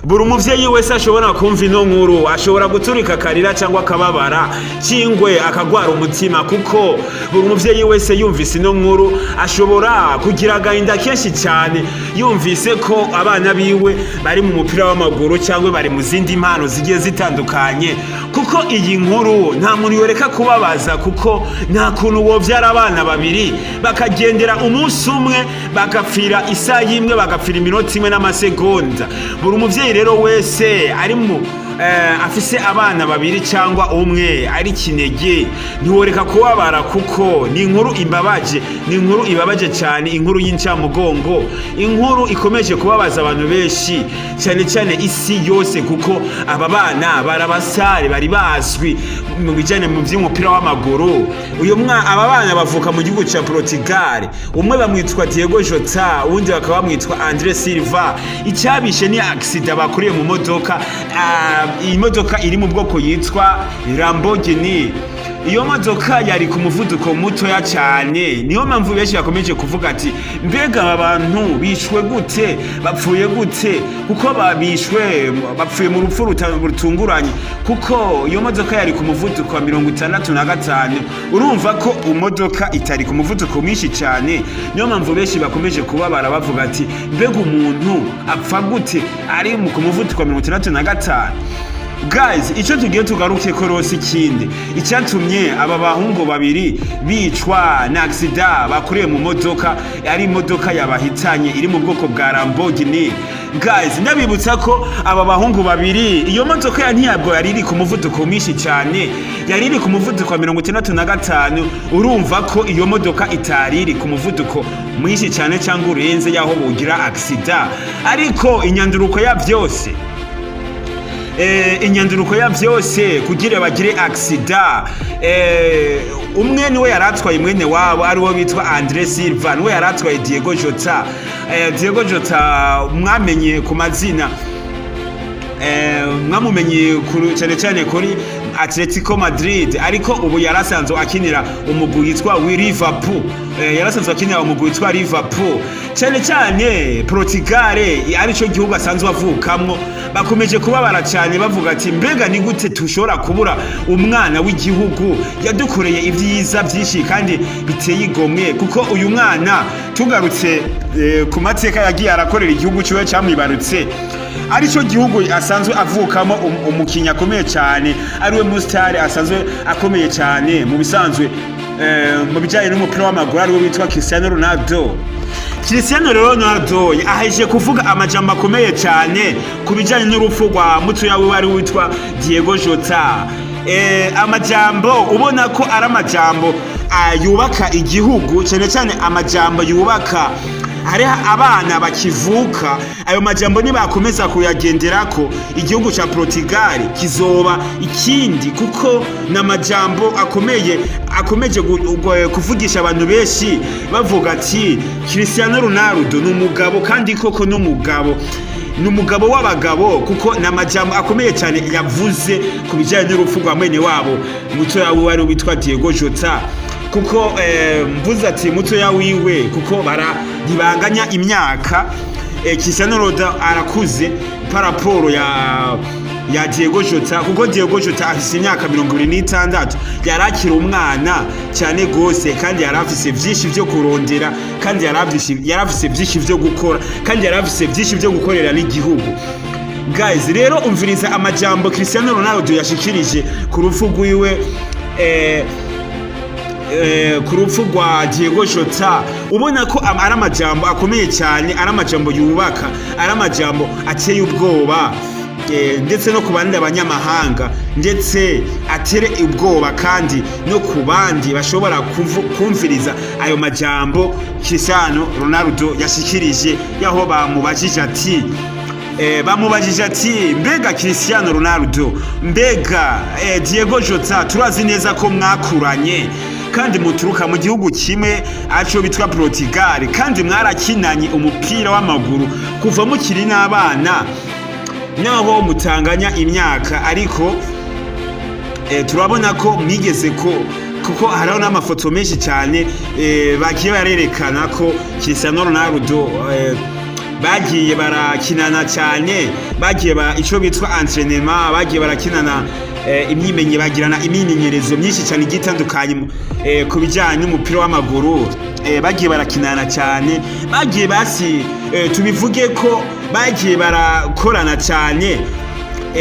Buri umuvyeyi wese ashobora kumva ino nkuru ashobora guturika akarira cyangwa akababara cingwe akagwara umutima, kuko buri umuvyeyi wese yumvise ino nkuru ashobora kugira agahinda kenshi cyane, yumvise ko abana biwe bari mu mupira w'amaguru cyangwa bari mu zindi mpano zigiye zitandukanye, kuko iyi nkuru nta muntu yoreka kubabaza, kuko nta kuntu wovyara abana babiri bakagendera umunsi umwe, bagapfira isaha imwe, bagapfira iminota imwe n'amasegonda. Buri umuvyeyi rero wese ari mu afise abana babiri cyangwa umwe ari kinege ntiworeka kubabara, kuko ni inkuru imbabaje, ni inkuru ibabaje cyane, inkuru y'incamugongo, inkuru ikomeje kubabaza abantu benshi cyane cyane isi yose, kuko aba bana barabasare bari bazwi mu bijyanye mu by'umupira w'amaguru. Uyu mwa aba bana bavuka mu gihugu cya Portugal. Umwe bamwitwa Diego Jota, uwundi bakaba bamwitwa Andre Silva. Icyabishe ni accident bakuriye mu modoka. Iyi modoka iri mu bwoko yitwa Lamborghini. Iyo modoka yari ku muvuduko mutoya cyane. Niyo mpamvu benshi bakomeje kuvuga ati: "Mbega aba bantu bishwe gute? Bapfuye gute?" Kuko babishwe, bapfuye mu rupfu rutunguranye, kuko iyo modoka yari ku muvuduko wa 65. Urumva ko imodoka itari ku muvuduko mwinshi cyane. Niyo mpamvu benshi bakomeje kubabara bavuga ati: "Mbega umuntu apfa gute ari ku muvuduko wa 65?" Guys, icyo tugiye tugaruke ko rose ikindi icyatumye aba bahungu babiri bicwa na accident bakuriye mu modoka, ari imodoka yabahitanye iri mu bwoko bwa Lamborghini. Guys, ndabibutsa ko aba bahungu babiri, iyo modoka ya ntiyabwo yari iri ku muvuduko mwinshi cyane, yari iri ku muvuduko wa 65. Urumva ko iyo modoka itari iri ku muvuduko mwinshi cyane cyangwa urenze y'aho bugira accident. Ariko inyanduruko ya byose kugira bagire accident, umwe niwe yaratwaye mwene wabo, ari wo bitwa Andre Silva, niwe yaratwaye Diego Jota. Diego Jota mwamenye ku mazina, mwamumenye cyane cyane kuri Atletico Madrid, ariko ubu yarasanzwe akinira umugwi witwa Liverpool. Yarasanzwe akinira umugwi witwa Liverpool. Cyane cyane Portugal arico gihugu asanzwe avukamwo, bakomeje kubabara cyane bavuga ati: "Mbega ni gute tushobora kubura umwana w'igihugu yadukoreye ibyiza byinshi kandi biteye igomwe?" Kuko uyu mwana, tugarutse ku mateka yagiye arakorera igihugu ciwe cyamwibarutse, aricyo gihugu asanzwe avukamo, umukinnyi akomeye cyane, ariwe musitari asanzwe akomeye cyane mu bisanzwe mu bijyanye n'umupira w'amaguru, ariwe witwa Cristiano Ronaldo. Cristiano Ronaldo aheje kuvuga amajambo akomeye cyane ku bijyanye n'urupfu rwa mutoya wiwe ari witwa Diego Jota. Amajambo ubona ko ari amajambo yubaka igihugu, cyane cyane amajambo yubaka. Hariho abana bakivuka, ayo majambo nibakomeza kuyagenderako, igihugu ca Portugal kizoba ikindi, kuko ni amajambo akomeye akomeje kuvugisha abantu benshi bavuga ati: "Cristiano Ronaldo ni umugabo." Kandi koko ni umugabo, ni umugabo w'abagabo, kuko ni amajambo akomeye cyane yavuze ku bijyanye n'urupfu rwa mwene wabo mutoya wiwe ari witwa Diego Jota. Kuko mvuze ati mutoya wiwe kuko bara ntibanganya imyaka. Cristiano Ronaldo arakuze par rapport ya Diego Jota, kuko Diego Jota afise imyaka 26, yari akiri umwana cyane gose, kandi yari afise vyinshi vyo kurondera, kandi yari afise vyinshi vyo gukora, kandi yari afise vyinshi vyo gukorera n'igihugu. Guys, rero umviriza amajambo Cristiano Ronaldo yashikirije ku rupfu rwiwe, ku rupfu rwa Diego Jota. Ubona ko ari amajambo akomeye cyane, ari amajambo yubaka, ari amajambo ateye ubwoba, ndetse no ku bandi abanyamahanga, ndetse atere ubwoba kandi no ku bandi bashobora kumviriza ayo majambo Cristiano Ronaldo yashikirije, yaho bamubajije ati: "Mbega Cristiano Ronaldo, mbega Diego Jota, turazi neza ko mwakuranye kandi muturuka mu gihugu kimwe aco bitwa Portugal, kandi mwarakinanye umupira w'amaguru kuva mukiri n'abana, naho mutanganya imyaka, ariko turabona ko mwigeze ko, kuko hariho n'amafoto menshi cyane bagiye barerekana ko Cristiano Ronaldo Bagiye barakinana cyane, bagiye ba ico bitwa entraînement, bagiye barakinana bagirana imyimenyerezo myinshi cyane igiye itandukanye ku bijyanye n'umupira w'amaguru. Bagiye barakinana cyane, bagiye basi tubivuge ko bagiye barakorana cyane,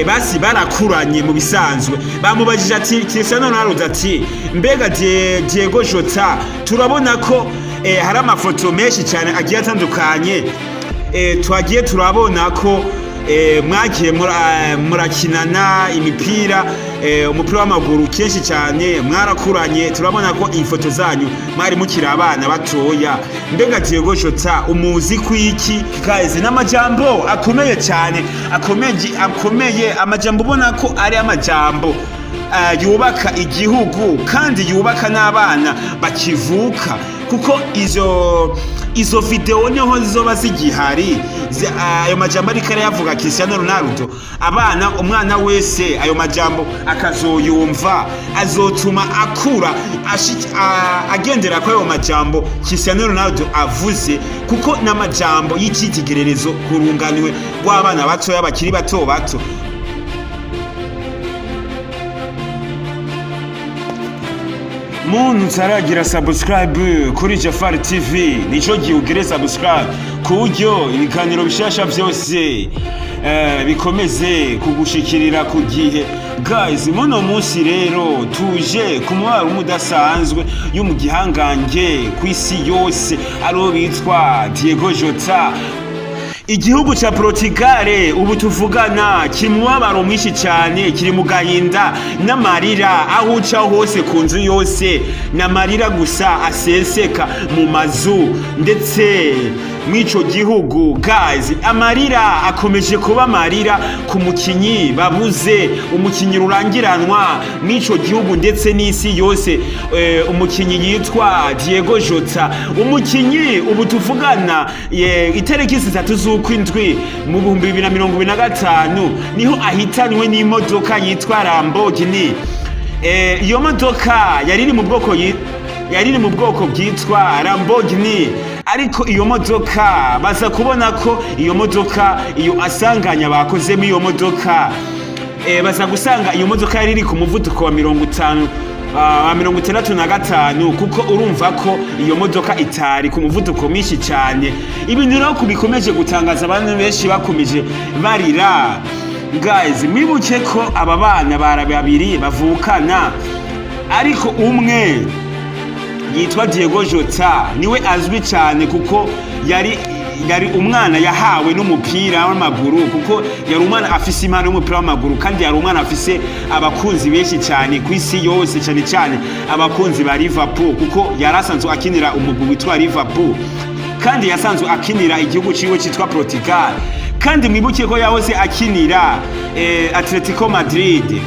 basi barakuranye mu bisanzwe. Bamubajije ati, Cristiano Ronaldo ati: "Mbega Diego Jota, turabona ko hari amafoto menshi cyane agiye atandukanye, twagiye turabona ko mwagiye murakinana imipira, umupira w'amaguru kenshi cyane, mwarakuranye, turabona ko ifoto zanyu mwari mukiri abana batoya. Mbega Diego Jota umuzi kwiki?" Guys, n'amajambo akomeye cyane, akomeye, akomeye, amajambo ubona ko ari amajambo yubaka igihugu kandi yubaka n'abana bakivuka, kuko izo video niho zizoba zigihari. Ayo majambo ariko arayavuga Cristiano Ronaldo, abana, umwana wese ayo majambo akazoyumva, azotuma akura agendera ko ayo majambo Cristiano Ronaldo avuze, kuko n'amajambo y'icyitegererezo ku runganwe rw'abana batoya bakiri bato bato. Muntu utaragira subscribe kuri Jafar TV, nico gihe ugire subscribe ku buryo ibiganiro bishasha vyose bikomeze kugushikirira ku gihe. Guys, muno munsi rero tuje ku mubaro udasanzwe yo mu gihangange ku isi yose, ariwo bitwa Diego Jota. Igihugu ca Portugal ubu tuvugana kiri mu mubabaro mwinshi cyane, kiri mu gahinda n'amarira. Aho uca hose, ku nzu yose n'amarira gusa aseseka mu mazu ndetse mw'ico gihugu. Guys, amarira akomeje kuba amarira ku mukinyi babuze, umukinyi rurangiranwa mw'ico gihugu ndetse n'isi yose, umukinyi yitwa Diego Jota, umukinyi ubu tuvugana itariki 3 z'ukwindwi mu 2025 niho ahitanywe n'imodoka yitwa Lamborghini. Iyo modoka yari iri mu bwoko bwitwa Lamborghini, ariko iyo modoka baza kubona ko iyo modoka, iyo asanganya bakozemo iyo modoka, baza gusanga iyo modoka yari iri ku muvuduko wa 50, wa 65, kuko urumva ko iyo modoka itari ku muvuduko mwinshi cyane. Ibintu rero bikomeje gutangaza abantu benshi, bakomeje barira. Guys, mwibuke ko aba bana bara babiri bavukana, ariko umwe yitwa Diego Jota niwe azwi cyane, kuko yari umwana yahawe n'umupira w'amaguru, kuko yari umwana afise impano y'umupira w'amaguru, kandi yari umwana afise abakunzi benshi cyane ku isi yose, cyane cyane abakunzi ba Liverpool, kuko yari asanzwe akinira umugwi witwa Liverpool, kandi yasanzwe akinira igihugu ciwe cyitwa Portugal. Kandi mwibuke ko yahoze akinira Atletico Madrid.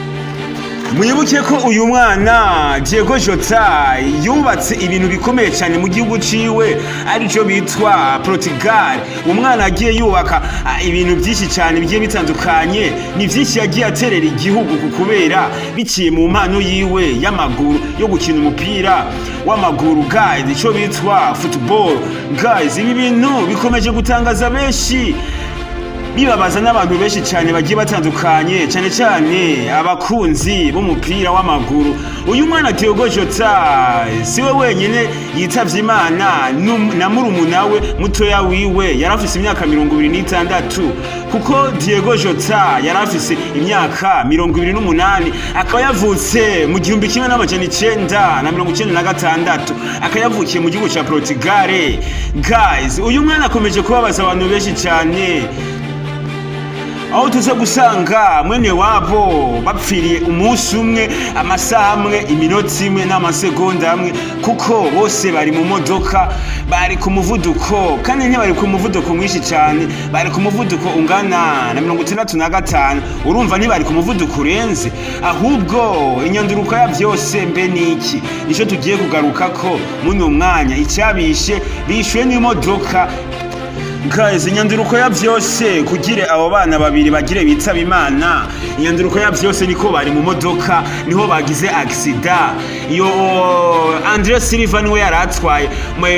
Mwibuke ko uyu mwana Diego Jota yubatse ibintu bikomeye cyane mu gihugu ciwe, arico bitwa Portugal. Umwana agiye yubaka ibintu byinshi cyane bigiye bitandukanye, ni byinshi yagiye aterera igihugu ku kubera biciye mu mpano yiwe y'amaguru, yo gukina umupira w'amaguru, guys, ico bitwa football. Guys, ibi bintu bikomeje gutangaza benshi, bibabaza n'abantu benshi cyane bagiye batandukanye, cyane cyane abakunzi b'umupira w'amaguru. Uyu mwana Diogo Jota siwe wenyine yitavye Imana, na murumuna we mutoya wiwe yari afise imyaka 26, kuko Diego Jota yari afise imyaka 28, akaba yavutse mu 1996, akaba yavukiye mu gihugu ca Portugal. Guys, uyu mwana akomeje kubabaza abantu benshi cyane, aho tuza gusanga mwene wabo bapfiriye umunsi umwe, amasaha amwe, iminota imwe n'amasegonda amwe, kuko bose bari mu modoka, bari ku muvuduko, kandi ntibari ku muvuduko mwinshi cyane, bari ku muvuduko ungana na 65. Urumva ntibari ku muvuduko urenze. Ahubwo inyanduruko ya byose mbe niki? Nicyo tugiye kugaruka ko muno mwanya. Icyabishe, bishwe n'imodoka. Guys, inyanduruko ya vyose kugira abo bana babiri bagire bitaba Imana, inyanduruko ya vyose niko bari mu modoka, niho bagize accident. Iyo Andre Silva niwe yaratwaye,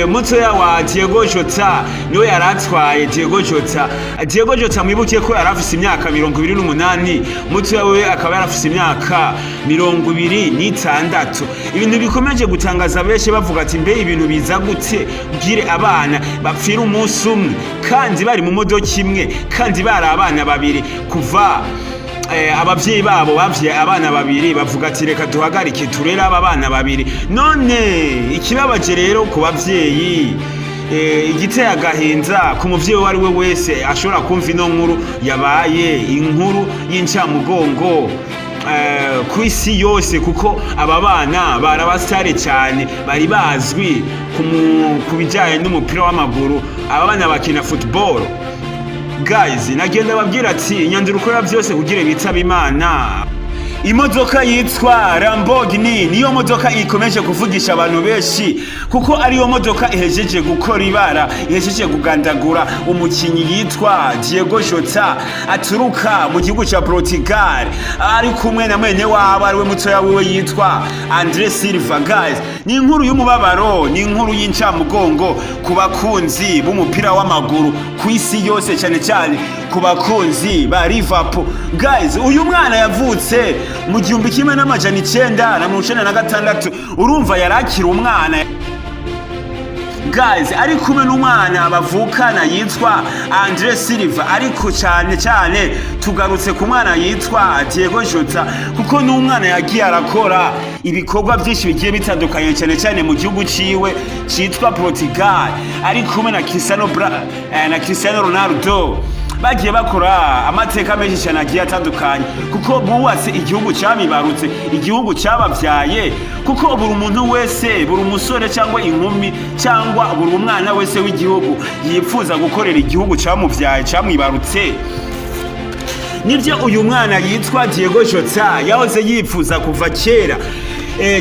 mutoya wa Diego Jota niwe yaratwaye. Diego Jota, Diego Jota mwibuke ko yarafise imyaka 28, mutoya we akaba yarafise imyaka 26. Ibintu bikomeje gutangaza benshi, bavuga ati: "Mbe ibintu biza gute bwire abana bapfira umunsi umwe, kandi bari mu modoka imwe, kandi bari abana babiri?" Kuva abavyeyi babo bavye abana babiri, bavuga ati: "Reka duhagarike turere aba bana babiri." None ikibabaje rero ku bavyeyi, igiteye agahinda ku muvyeyi uwo ari we wese ashobora kumva ino nkuru, yabaye inkuru y'incamugongo ku isi yose, kuko aba bana barabasitare cyane, bari bazwi ku bijyanye n'umupira w'amaguru. Aba bana bakina football. Guys, nagenda babwira ati inyanduruko ya byose kugira bitaba Imana, imodoka yitwa Lamborghini niyo modoka ikomeje kuvugisha abantu benshi, kuko ariyo modoka ihejeje gukora ibara, ihejeje kugandagura umukinyi yitwa Diego Jota aturuka mu gihugu ca Portugal, ari kumwe na mwene wabo, ariwe mutoya wiwe yitwa Andre Silva. Guys, ni inkuru y'umubabaro, ni inkuru y'incamugongo ku bakunzi b'umupira w'amaguru ku isi yose, cyane cyane ku bakunzi ba Liverpool. Guys, uyu mwana yavutse mu 1996, urumva yarakira umwana. Guys, ari kumwe n'umwana bavukana yitwa Andre Silva, ariko cyane cyane tugarutse ku mwana yitwa Diego Jota, kuko n'umwana yagiye arakora ibikorwa byinshi bigiye bitandukanye, cyane cyane mu gihugu ciwe citwa Portugal, ari kumwe na Cristiano Ronaldo. Bagiye bakora amateka menshi cyane agiye atandukanye, kuko bubatse igihugu cyabibarutse, igihugu cyababyaye, kuko buri muntu wese, buri umusore cyangwa inkumi cyangwa buri umwana wese w'igihugu yifuza gukorera igihugu cyamubyaye, cyamwibarutse. Nibyo uyu mwana yitwa Diego Jota yahoze yifuza kuva kera.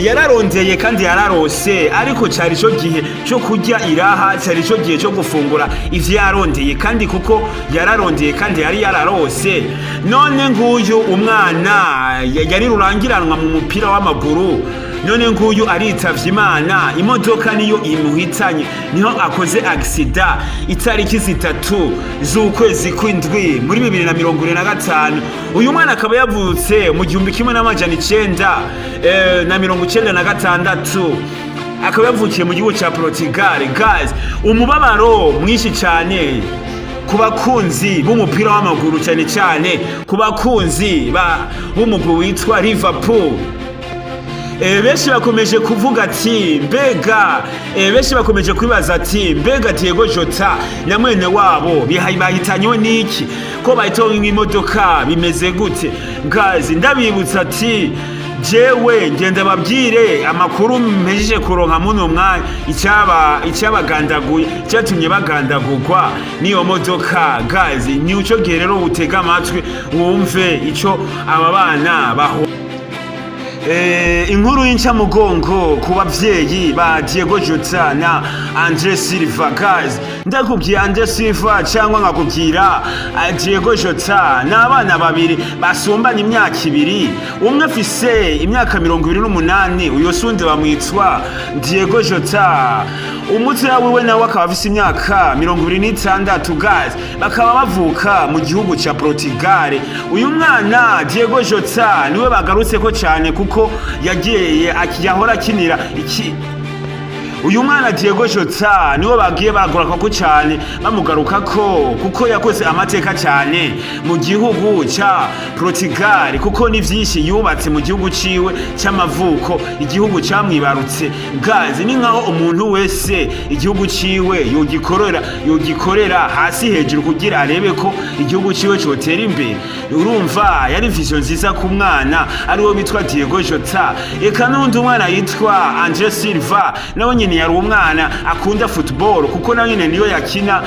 Yararondeye kandi yararose, ariko cyari cyo gihe cyo kurya iraha, cyari cyo gihe cyo gufungura ivyo yarondeye, kandi kuko yararondeye kandi yari yararose. None nguyu umwana yari rurangiranwa mu mupira w'amaguru, none nguyu aritavye Imana, imodoka niyo imuhitanye, niho akoze accident itariki 3 z'ukwezi kw'indwi muri 2025. Uyu mwana akaba yavutse mu 1996, akaba yavukiye mu gihugu ca Portugal. Guys, umubabaro mwinshi cyane ku bakunzi b'umupira w'amaguru, cyane cyane ku bakunzi b'umugwi witwa Liverpool. Benshi bakomeje kuvuga ati mbega, benshi bakomeje kwibaza ati: "Mbega Diego Jota na mwene wabo bahitanywe n'iki, ko bahitanywe n'imodoka, bimeze gute?" Guys, ndabibutsa ati jewe ngenda babwire amakuru mpejeje kuronka muno mwanya. Icyabagandaguye, icyatumye bagandagurwa n'iyo modoka, guys, ni uco gihe rero utega amatwi wumve ico aba bana baho. Inkuru y'incamugongo ku bavyeyi ba Diego Jota na Andre Silva. Guys, ndakubwiye Andre Silva cyangwa nkakubwira Diego Jota, ni abana babiri basumbana imyaka 2. Umwe afise imyaka 28, uyo sundi bamwitwa Diego Jota. Umutoya wiwe nawe akaba afise imyaka 26. Guys, bakaba bavuka mu gihugu ca Portugal. Uyu mwana Diego Jota niwe bagarutseko cyane, kuko yagiye yahora akinira iki. Uyu mwana Diego Jota niwe bagiye bagorako cyane, bamugarukako kuko yakoze amateka cyane mu gihugu ca Portugal, kuko ni vyinshi yubatse mu gihugu ciwe cy'amavuko, igihugu camwibarutse. Guys, ni nkaho umuntu wese igihugu ciwe yogikorera hasi hejuru kugira arebe ko igihugu ciwe cotera imbere. Urumva yari vision nziza ku mwana ariwo bitwa Diego Jota. Eka n'undi mwana yitwa Andre Silva nawe nyene yari umwana akunda football, kuko nawe nyene niyo yakina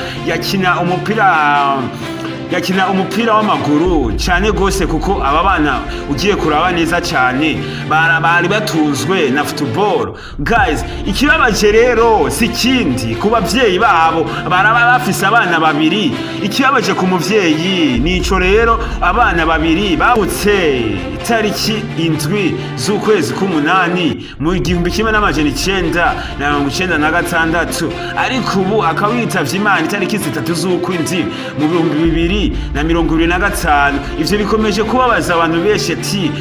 umupira. Yakina umupira w'amaguru cyane gose, kuko aba bana ugiye kuraba neza cyane bari batunzwe na football, guys. Ikibabaje rero si kindi ku bavyeyi babo, baraba bafise abana babiri. Ikibabaje ku muvyeyi nico rero, abana babiri bavutse itariki 7 z'ukwezi k'umunani mu 1996, ariko ubu akaba yitavye Imana itariki 3 z'ukwindwi mu 2025. Ivyo bikomeje kubabaza abantu benshi ati